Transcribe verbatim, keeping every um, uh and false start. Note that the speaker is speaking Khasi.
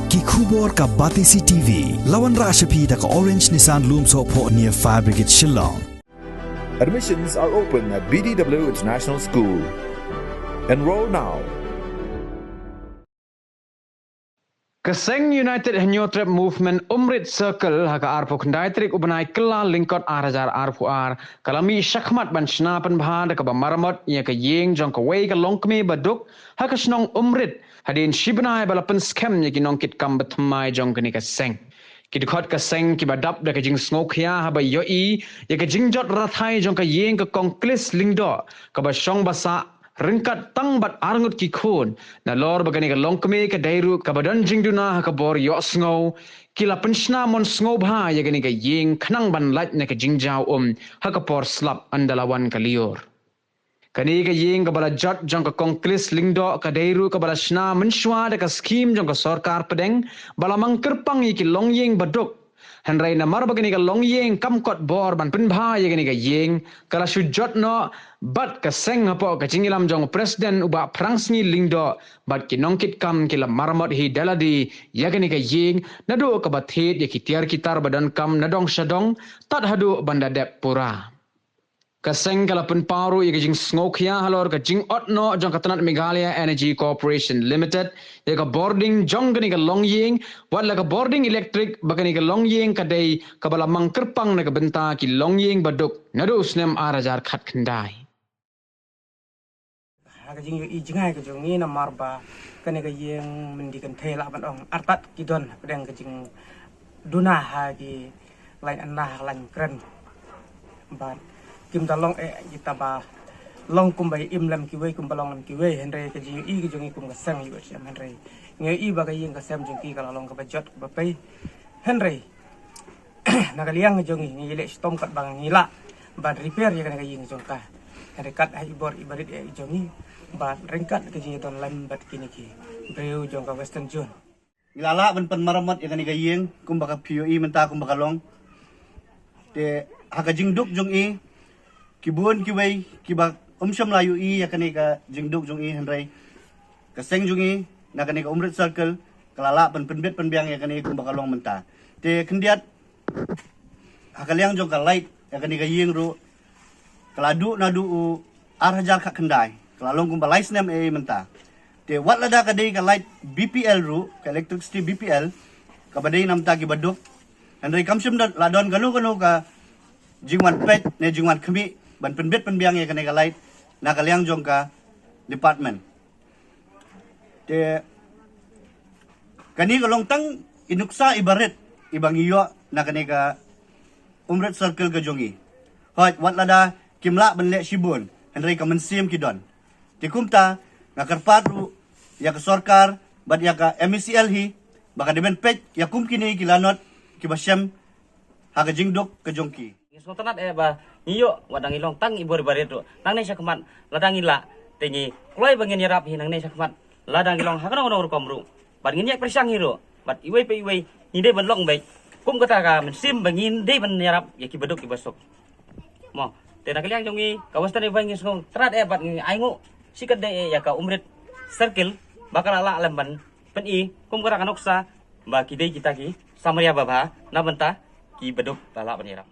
Ki khubor ka Batesi T V. La wanrah sha phi da ka Orange Nissan Lumsohphoh near Fire Brigade Shillong. Admissions are open at B D W International School. Enroll now. Ka seng United Hynñiewtrep Movement Umrit Circle ha ka arphew khyndai tarik u bnai Kyllalyngkot ar hajar arphew ar ka la mih shakhmat ban shna pynbha da kaba maramot ïa ka ïing jong kawei ka longkmie baduk ha ka shnong Umrit, hadien shi bnai ba la pynskhem ïa ki nongkitkam bathymmai jong kane ka seng. Ki dkhot ka seng kiba dap da ka jingsngewkhia haba ïohi ïa ka jingjot rathai jong ka ïing ka Kong Klis Lyngdoh kaba shong ba sah ryngkat tang bad arngut ki khun. Nalor ba kane ka longkmie ka dei ruh kaba don jingduna ha ka bor ïohsngew, ki la pynshna mon sngewbha ïa kane ka ïing khnang ban lait na ka jingjaw um ha ka por slap ynda la wan ka lyiur. Kane ka ïing kaba la jot jong ka Kong Klis Lyngdoh ka dei ruh kaba la shna mynshuwa da ka skhim jong ka sorkar pdeng ba la mang kyrpang ïa ki longïing baduk. Hynrei namar ba kane ka longïing kam kot bor ban pynbha ïa kane ka ïing, ka la shu jot noh bad ka seng hapoh ka jingïalam jong u President u Bah Phrangsngi Lyngdoh bad ki nongkitkam ki la maramot hi da lade ïa kane ka ïing, naduh kaba thied ïa ki tiar ki tar ba donkam na dong sha dong tad haduh ban da dep pura. Ka seng ka la pynpaw ruh ïa ka jingsngewkhia halor ka jingot noh jong ka tnat Meghalaya Energy Corporation Limited ïa ka bording jong kane ka longïing, wat la ka bording elektrik ba kane ka longïing ka dei kaba la mang kyrpang na ka bynta ki longïing baduk naduh u snem ar hajar khatkhyndai. Ha ka jingïohi jngai ka jong ngi namar ba kane ka ïing mynta kynthei lah ban ong artat ki don hapdeng ka jingduna ha ki lain anna ha lain kren. Bad kim da long eh kita ba long kumba im lem kiwei kumba long lem kiwei, hynrei ka jingïohi ka jong ngi kum ka seng ïohi shem, hynrei ngi ïohi ba ka ïing ka sem jong ki ka la long kaba jot kaba pei. Hynrei na ka liang jong ngi ngi leh shitom kat ba ngi lah ban repair ïa kane ka ïing jong ka. Hynrei kat ha i bor i barit ïa i jong ngi bad ryngkat ka jingïadon lem bad kine ki briew jong ka Western Zone. Ngi la lah ban pynmaramot ïa kane ka ïing kumba ka phi ïohi mynta kumba ka long. Te ha ka jingduk jong i, ki bun kiwei kiba um shym la ïohi ïa kane ka jingduk jong i, hynrei ka seng jong i na kane ka Umrit Circle ka la lah ban pynbit pynbiang ïa kane kumba ka long mynta. Te khyndiat ha ka liang jong ka light ïa kane ka ïing ruh ka la duh naduh u ar hajar khatkhyndai, ka la long kumba lai snem eh mynta. Te wat lada ka dei ka light B P L ruh, ka electricity B P L, kaba dei na bynta ki baduk, hynrei kam shym don, la don kano kano ka jingwan peit ne jingwan khmih ban pynbit pynbiang ïa kane ka light na ka liang jong ka department. Te kane ka long tang i nuksa i barit iba ngi ïoh na kane ka Umrit Circle ka jong i. Hooid, wat lada kim lah ban leh shibun, hynrei ka mynsiem ki don. Te kumta nga kyrpad ruh ïa ka sorkar bad ïa ka M E C L hi ba ka dei ban peit ïa kum kine ki lanot kiba shem ha ka jingduk ka jong ki. Ngi sngewtynnat eh ba ngi ïoh wat dang ngi long tang i bor i barit ruh nangne shakhmat, lada ngi lah te ngi kloi ba ngin ïarap hi nangne shakhmat, lada ngi long ha kano kano rukom ruh. Bad ngin ïa pyrshang hi ruh bad iwei pa iwei ngi dei ban long beit kum kata ka mynsiem ba ngin dei ban ïarap ïa ki baduk ki basuk. Mo, te na ka liang jong ngi ka Western Reserve Bank ngi sngewtynnat eh bad ngi ainguh shikatdei eh ïa ka Umrit Circle ba ka la lah lem ban pyni kum kata ka nuksa ba ki dei kita ki samria babha na bynta ki baduk ba lah ban ïarap.